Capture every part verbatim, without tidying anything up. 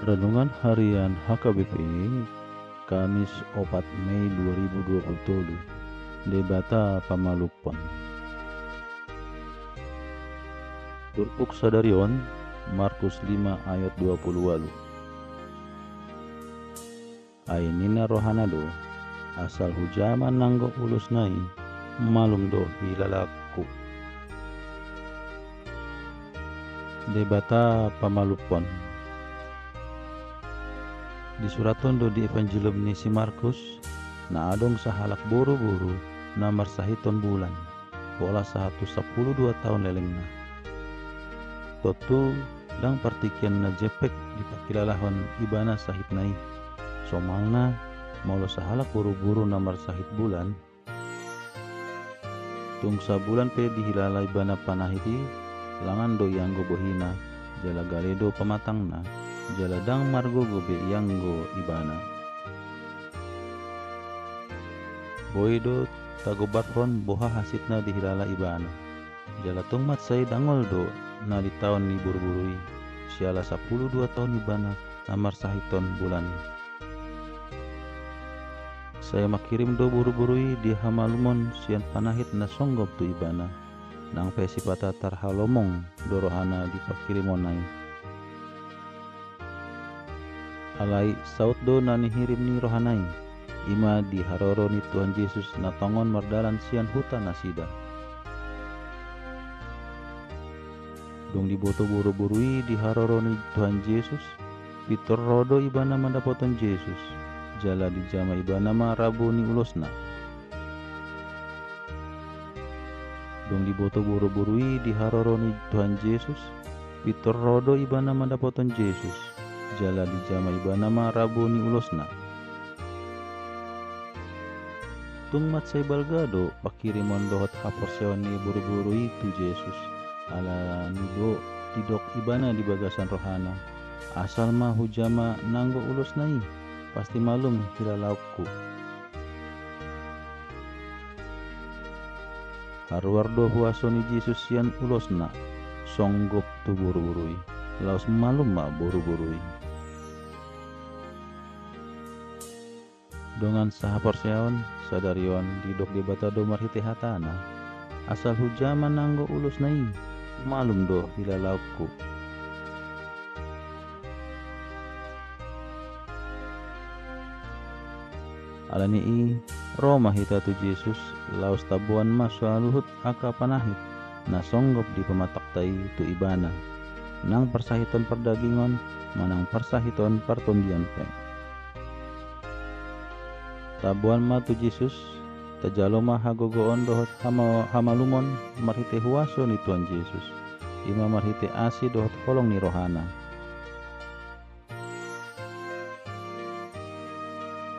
Renungan Harian H K B P, Kamis opat Mei dua ribu dua puluh tolu. Debata pamalumhon. Turpuk sadari on, Markus lima ayat dua puluh ualu. Ai ninna rohana do: Asal hujama nanggo ulosna i, malum do hilalaonku. Debata pamalumhon. Disurathon do di Evangelium ni si Markus, na adong sahalak boruboru na marsahiton bulan, pola sahat tu sampulu dua taon lelengna. Tontu ndang partingkian na jempek dipanghilalahon ibana sahitna i. Somalna, molo sahalak boruboru na marsahit bulan, tung sabulan pe dihilala ibana panahit i, langan do ianggo bohina, jala gale do pamatangna, jala ndang margogo be ianggo ibana. Boi do tagombarhon boha hansitna dihilala ibana. Jala tung mansai dangol do na ditaon ni boruboru i, siala sampulu dua taon ibana na marsahiton bulan i. Sai manghirim do boruboru i di hamalumon sian panahit na songgop tu ibana. Nang pe sipata tarhalomong do rohana di panghirimonna i. Alai saut do na nihirim ni rohana i, i ma di haroro ni Tuhan Jesus na tongon mardalan sian huta nasida. Dung diboto boruboru i di haroro ni Tuhan Jesus, pintor ro do ibana mandapothon Jesus, jala dijama ibana ma rambu ni ulosna. Dung diboto boruboru i di haroro ni Tuhan Jesus, pintor ro do ibana mandapothon Jesus, jala dijama ibana ma rambu ni ulosna. Tung mansai balga do panghirimon dohot haporseaon ni boruboru i tu Jesus, ala ni do didok ibana di bagasan rohana: Asal ma hujama nanggo ulosna i, pasti malum hilalaonku. Haruar do huaso ni Jesus sian ulosna, songgop tu boruboru i, laos malum ma boruboru i. Dongan sahaporseaon, sadari on didok Debata do marhite hatana: Asal hujama nanggo ulosna i, malum do hilalaonku. Alani i, ro ma hita tu Jesus, laos taboan ma saluhut angka panahit na songgop di pamatangta i tu ibana, nang parsahiton pardagingon manang parsahiton partondion pe. Taboan ma tu Jesus, tajalo ma hagogoon dohot hama-, hamalumon marhite huaso ni Tuhan Jesus, i ma marhite asi dohot holong ni rohana.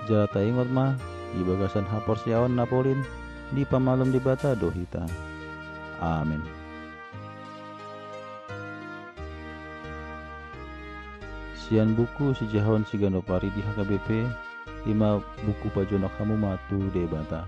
Jala taingot ma, di bagasan haporseaon na polin, dipamalum Debata do hita. Amen. Sian buku sijahaon siganup ari di H K B P, i ma buku Pajonok Hamu ma tu Debata.